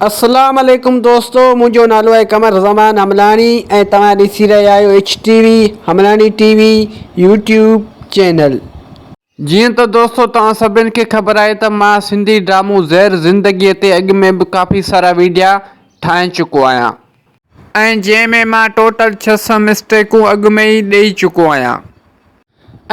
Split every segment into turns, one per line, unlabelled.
اسلام عليڪم دوستو منهنجو نالو آهي قمر زمان حملاڻي ۽ توهان ڏسي رهيا آهيو H T V Hamlani T V YouTube channel.
جيئن ته دوستو توهان سڀن کي خبر آهي ته مان سنڌي ڊرامو زهر زندگي تي اڳ ۾ به ڪافي سارا ويڊيا ٺاهي چڪو آهيان. ۽ جنهن ۾ مان ٽوٽل 600 مسٽيڪون اڳ ۾ ئي ڏئي چڪو آهيان.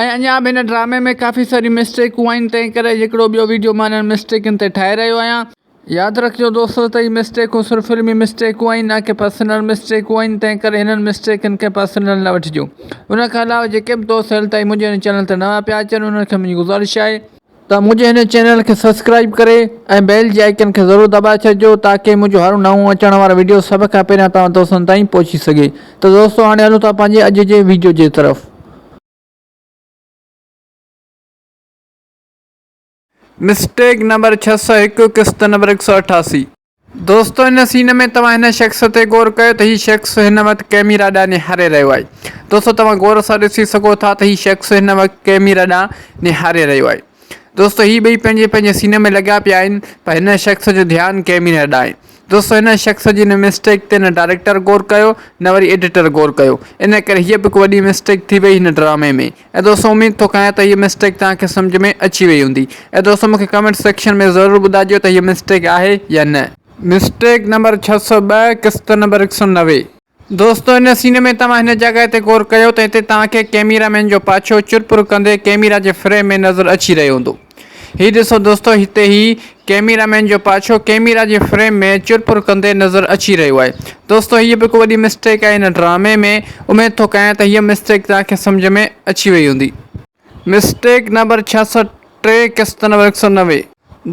۽ اڃا به هن ڊرامي ۾ ڪافي ساريون مسٽيڪون آهن تنهن ڪري هڪڙو ٻيو ويڊيو مان انهن مسٽيڪن تي ٺاهي رهيو آهيان. ياد رکجو دوستو ته هي مسٽيڪون صرف فلمي مسٽيڪون آهن نه ڪي پرسنل مسٽيڪون آهن تنهن ڪري هنن مسٽيڪن کي پرسنل نه وٺجو. ان کان علاوه جيڪي به دوست هيل تائين منهنجي هن چينل تي نوان پيا اچن انهن کي منهنجي گذارش آهي ته منهنجي هن چينل کي سبسڪرائيب ڪري ۽ بيل جي آئيڪن کي ضرور دٻائي ڇڏجو تاڪه منهنجو هر نئون اچڻ وارو ويڊيو سڀ کان پهريان توهان دوستن تائين پهچي سگهي ته دوستو هاڻي هلون ٿا پنهنجي اڄ جي ويڊيو جي طرف. مسٽيڪ نمبر 601 قسط نمبر 188. دوستو هن سين ۾ توهان هن شخص تي غور ڪيو ته هي شخص هن وقت ڪيميرا ڏانهن نهاري رهيو آهي. دوستو توهان غور سان ڏسي سگهو ٿا ته هي شخص هن وقت ڪيميرا ڏانهن نهاري رهيو آهي. دوستو هي ٻئي پنهنجي پنهنجي سين ۾ لڳا پيا آهن پر هن شخص جو ڌيان ڪيميرا ڏانهن آهي. دوستو هن شخص جي هن مسٽيڪ تي نه ڊائريڪٽر غور ڪيو نه وري ايڊيٽر غور ڪيو ان ڪري هيء به هڪ وڏي مسٽيڪ ٿي وئي هن ڊرامي ۾. ۽ دوستو اميد ٿو ڪيان ته هيء مسٽيڪ توهان کي سمجهه ۾ اچي وئي هوندي ۽ دوستو مونکي ڪمينٽ سيڪشن ۾ ضرور ٻڌائجو ته هيء مسٽيڪ آهي يا نه. مسٽيڪ نمبر 602 قسط نمبر 190. دوستو هن سين ۾ توهان هن جڳهه تي غور ڪيو ته هتي توهان کي ڪيميرا مين جو پاڇو چرپر ڪندي ڪيميرا جي فريم ۾ نظر اچي رهيو هوندو. هي ڏسو دوستو هتي هي ڪيميرا مين جو پاڇو ڪيميرا جي فريم ۾ چرپر ڪندي نظر اچي رهيو آهي دوستو هيء به هڪ وڏي مسٽيڪ آهي هن ڊرامي ۾ اميد ٿو ڪيان ته هيء مسٽيڪ توهان کي سمجهه ۾ اچي وئي هوندي. مسٽيڪ نمبر 603 قسط نمبر 190.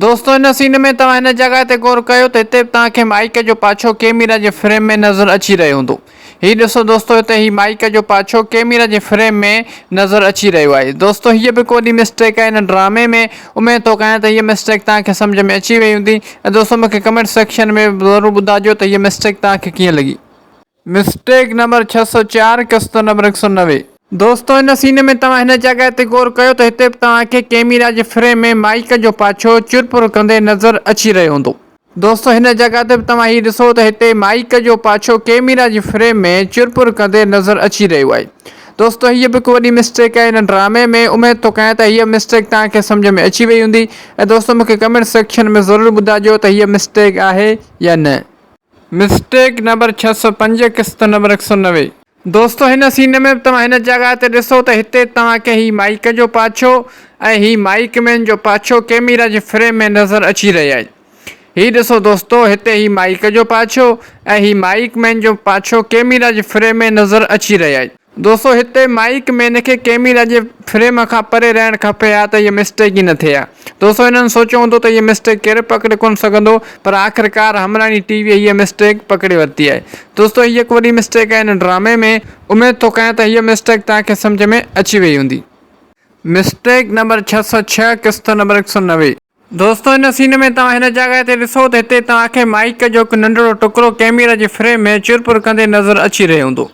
دوستو هن سين ۾ توهان هن جڳهه تي غور ڪيو ته هتي به توهان کي مائيڪ جو پاڇو ڪيميرا جي فريم ۾ نظر اچي رهيو هوندو. هي ڏسو دوستو هتي هي مائيڪ جو پاڇو ڪيميرا جي فريم ۾ نظر اچي رهيو آهي دوستو هيء به هڪ وڏي مسٽيڪ آهي هن ڊرامي ۾ اميد ٿو ڪيان ته هيء مسٽيڪ توهان کي سمجهه ۾ اچي وئي هوندي ۽ دوستو مونکي ڪمينٽ سيڪشن ۾ ضرور ٻڌاجو ته هيء مسٽيڪ توهان کي ڪيئن لڳي. مسٽيڪ نمبر 604 قسط نمبر 190. دوستو هن سين ۾ توهان هن جڳهه تي غور ڪيو ته هتي به توهان کي ڪيميرا جي فريم ۾ مائيڪ جو پاڇو چرپر ڪندي نظر اچي رهيو هوندو. دوستو هن جڳهه تي به توهان هي ڏسو ته هتي مائيڪ جو پاڇو ڪيميرا جي فريم ۾ چرپر ڪندي نظر اچي رهيو آهي. دوستو هيء به هڪ وڏي مسٽيڪ آهي هن ڊرامي ۾ اميد ٿو ڪيان ته هيء مسٽيڪ توهان کي سمجهه ۾ اچي وئي هوندي ۽ دوستو مونکي ڪمينٽ سيڪشن ۾ ضرور ٻڌائجو ته هيء مسٽيڪ آهي يا نه. مسٽيڪ نمبر 605 قسط نمبر 190. دوستو هن سين ۾ به توهان هن جڳهه تي ڏسو ته هتي توهان کي هي مائيڪ جو پاڇو ۽ هي مائيڪ مين جو پاڇو ڪيميرا جي فريم ۾ نظر اچي رهيا آهن. هي ڏسو دوستو هتي هي مائيڪ جو پاڇو ۽ هي مائيڪ مين جو پاڇو ڪيميرا جي فريم ۾ نظر اچي رهيا آهن. دوستو هتي مائيڪ مين کي ڪيميرا جي فريم کان پري رهڻ کپي ها ته هيء مسٽيڪ ئي نه ٿئي ها. دوستو هنن سوچيو هوندو ته هيء مسٽيڪ ڪير به پڪڙي ڪونه سگهندو پر آخرڪار همراڻي ٽي ويء هيء مسٽيڪ پڪڙي ورتي آهي. دوستو هيء هڪ وڏي مسٽيڪ آهي هن ڊرامي ۾. اميد ٿو ڪيان ته هيء مسٽيڪ توهان کي سمجهه ۾ اچي وئي هوندي. مسٽيڪ نمبر 606 قسط نمبر 190. دوستو هن سين ۾ توهان هن جڳهه تي ڏسو ته هتي توهان کي مائيڪ جو هڪ ننڍڙو ٽڪرو ڪيميرا جي فريم ۾ چرپر ڪندي نظر اچي رهيو هوندو.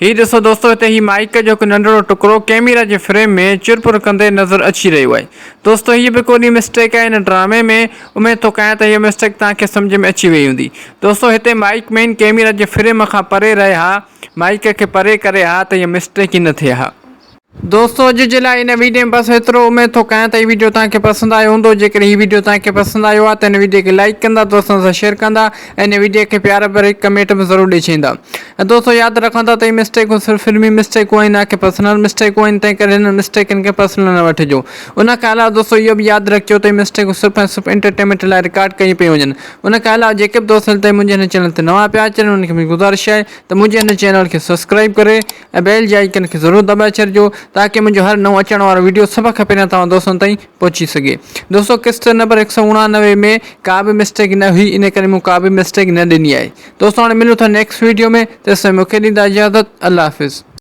هي ڏسو دوستو هتي هي مائيڪ جو هڪ ننڍڙو ٽڪرو ڪيميرا جي فريم ۾ چرپر ڪندي نظر اچي رهيو آهي. دوستو هيء به هڪ وڏي مسٽيڪ آهي هن ڊرامي ۾ اميد ٿو ڪيان ته هيء مسٽيڪ توهان کي سمجهه ۾ اچي وئي هوندي. دوستو هتي مائيڪ مين ڪيميرا جي فريم کان پري رهي ها مائيڪ کي پري ڪري ها ته هيء مسٽيڪ ئي نه ٿئي ها. دوستو اڄ جي لاء هن ويڊيو ۾ بس ايترو اميد ٿو ڪيان ته هي ويڊيو توهان کي پسند آيو هوندو جيڪڏهن هي ويڊيو توهان کي پسند آيو آهي ته هن ويڊيو کي لائيڪ ڪندا دوستن سان شيئر ڪندا ۽ هن ويڊيو کي پيار ڀري ڪمينٽ به ضرور ڏئي ڇڏيندا ۽ دوستو ياد رکندا ته هي مسٽيڪون صرف فلمي مسٽيڪون آهن نه ڪي پرسنل مسٽيڪون آهن تنهن ڪري هنن مسٽيڪن کي پرسنل نه وٺجو ان کان علاوه دوستو اهو به ياد رکجو ته هي مسٽيڪون صرف ۽ صرف انٽرٽينمينٽ لاء رڪارڊ ڪيون پيون وڃن ان کان علاوه جيڪي به دوست هن تائين منهنجي هن چينل تي نوان پيا اچن انهن کي منهنجي گذارش آهي ته منهنجي هن چينل کي سبسڪرائيب ڪري ۽ بيل جي آئيڪن کي ضرور دٻائي ڇڏجو تاڪه منهنجو هر نئون اچڻ وارو وڊيو سڀ کان پهريان توهان دوستن تائين پهچي سگهي. دوستو قسط نمبر 189 ۾ ڪا به مسٽيڪ نه هئي ان ڪري مون ڪا به مسٽيڪ نه ڏني آهي. دوستو هاڻي ملون ٿا نيڪسٽ وڊيو ۾ تيستائين مونکي ڏيندا اجازت الله حافظ.